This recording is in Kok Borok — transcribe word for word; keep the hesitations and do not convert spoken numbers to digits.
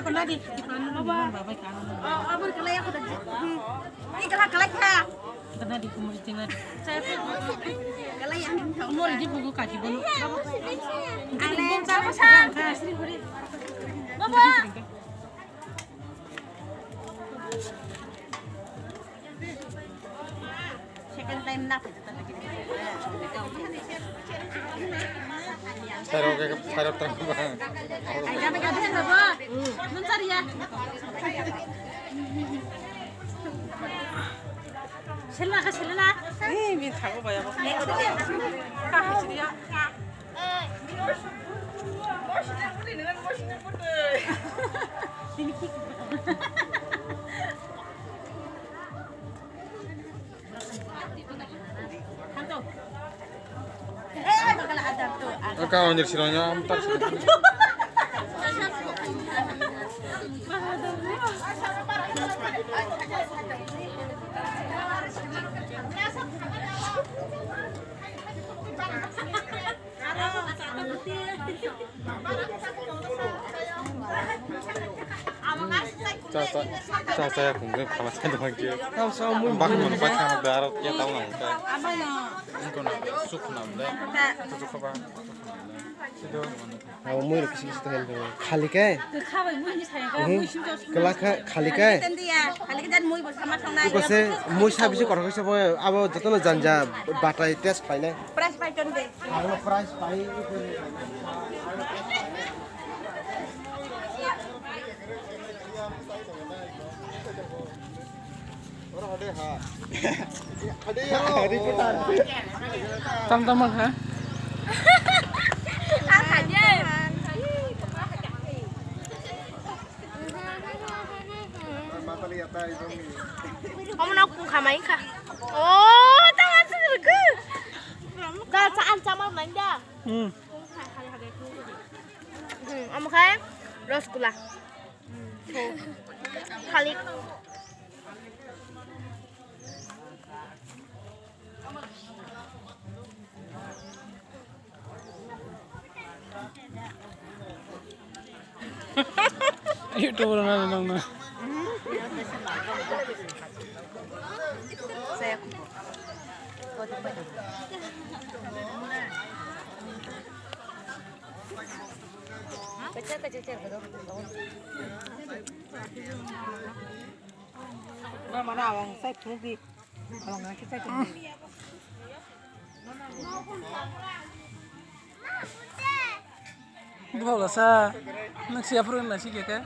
Ako nadi. Baba. Oh, abur kalai ako tadi. Hmm. Ini kalah kalai ka. Kana di kumur tinggal. Kalai yang. Kumur di buku kaki bulu. Baba. Baba. Second time na pwede talaga. Sarok, sarok tang ba. Ay, gabi, gabi, ano ba? Nun sariya. Selena ka, selena. Eh, min thago ba ya ba. Ka, siriya. Aka onir siranya amtak. Cha cha cha cha ya kung kung kama sa dong ki. Tao sa mui bak mui mon bak sa da aro ya tao nang ka. Iko na suk na da. Suk ba. Sido. Abo mui rok kisi kisi to help. Khali kai. Kha bai mui ni saya ka Mhm. Mui sim jos. Kela kha khali kai. Ten dia. Khali kai dan mui bo sama thang nai. Iko se mui sa bisi korok se bo abo jotono janja batai test khlai nai. Price pai ton de. Abo price pai. Tam tam ha. Omo no kung khamai kha. Oh, ta ha sir ku. Da cha an cha ma nang da. Hmm. Hmm, omo khai rosgula. Khalik. YouTube rok nang nang na. Mama na awang sai thuk di. Awang na kisai thuk di. Bhawla sa, nang siya phuru na si keke.